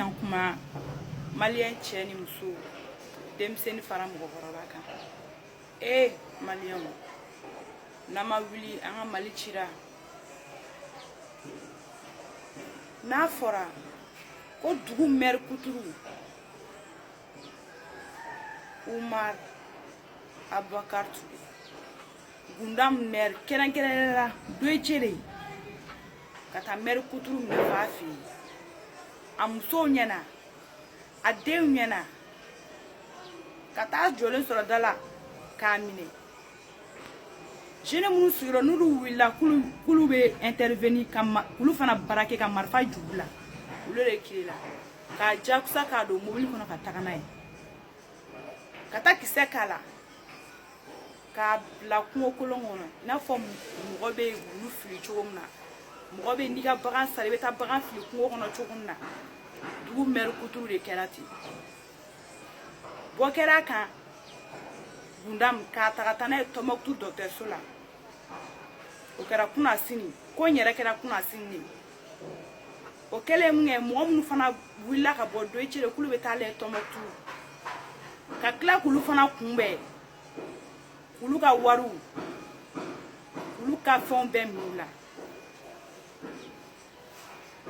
Ɲankuma, maliyɛn cɛ ni muso, denmisɛnnin fara mɔgɔkɔrɔba kan. Ee maliyɛnw, n'an ma wuli, an ka Mali cira. N'a fɔra ko dugu mɛri kuturu Umar Abubakar Ture, Gundam mɛri kɛrɛnkɛrɛnnenya la Doyicere, ka taa mɛri kuturu minɛ f'a fɛ yen, a musow ɲɛna, a denw ɲɛna, ka taa jɔlen sɔrɔ da la k'a minɛ. Jeunes minnu sigira, n'olu wulila k'olu bɛ intervenir ka k'olu fana baara kɛ ka marifa juru la, olu de kirila k'a jakusa k'a don mobili kɔnɔ ka taga n'a ye, ka taa kisɛ k'a la, k'a bila kungo kolon kɔnɔ, i n'a fɔ mɔgɔ bɛ wulu fili cogo min na, mɔgɔ bɛ n'i ka bagan sara, i bɛ taa bagan fili kungo kɔnɔ cogo min na. Dugu mɛri kuturu de kɛra ten. Bɔ kɛra a kan Gundam k'a ta ka taa n'a ye Tɔnbɔkutu dɔgɔtɔrɔso la. O kɛra kunasini ko in yɛrɛ kɛra kunasini de. O kɛlen mun kɛ, mɔgɔ minnu fana wulila ka bɔ Doyicere k'olu bɛ taa lajɛ Tɔnbɔkutu, ka tila k'olu fana kunbɛn, k'olu ka wariw, k'olu ka fɛnw bɛɛ minɛ u la,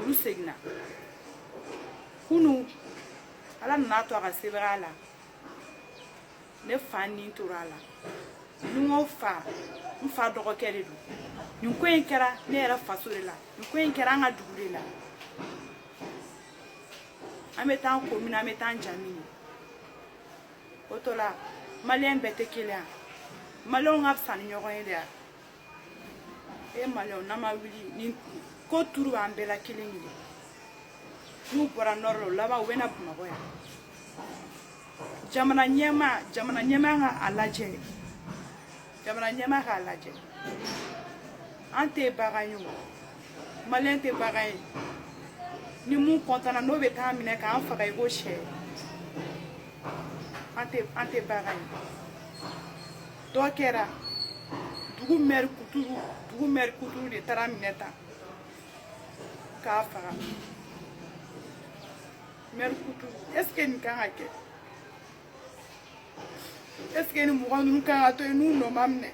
olu seginna. Kunu, Ala nana to a ka sebagaya la, ne fa nin tora a la. Ni n ko fa, n fa dɔgɔkɛ de don. Nin ko in kɛra ne yɛrɛ faso de la, nin ko in kɛra an ka dugu de la. An bɛ taa an ko min, an bɛ taa an ja min. O tɔ la, maliyɛn bɛɛ tɛ kelen yan. Maliyɛnw ka fisa ni ɲɔgɔn ye de yan. E maliyɛnw, n'an ma wuli, nin ko turu b'an bɛɛ la kelen kelen. N'u bɔra nord la, o laban u bɛ na Bamakɔ yan. Jamana ɲɛmaa ka a lajɛ, jamana ɲɛmaa k'a lajɛ. An tɛ bagan ye, o maliyɛn tɛ bagan ye. Ni mun kɔntanna, n'o bɛ taa minɛ k'an faga i ko sɛ. An tɛ bagan ye. Dɔ kɛra dugu mɛri kuturu de taara minɛ tan k'a faga, mɛri kuturu. Est ce que nin kan ka kɛ? Est ce que ni mɔgɔ ninnu kan ka to yen n'u nɔ ma minɛ?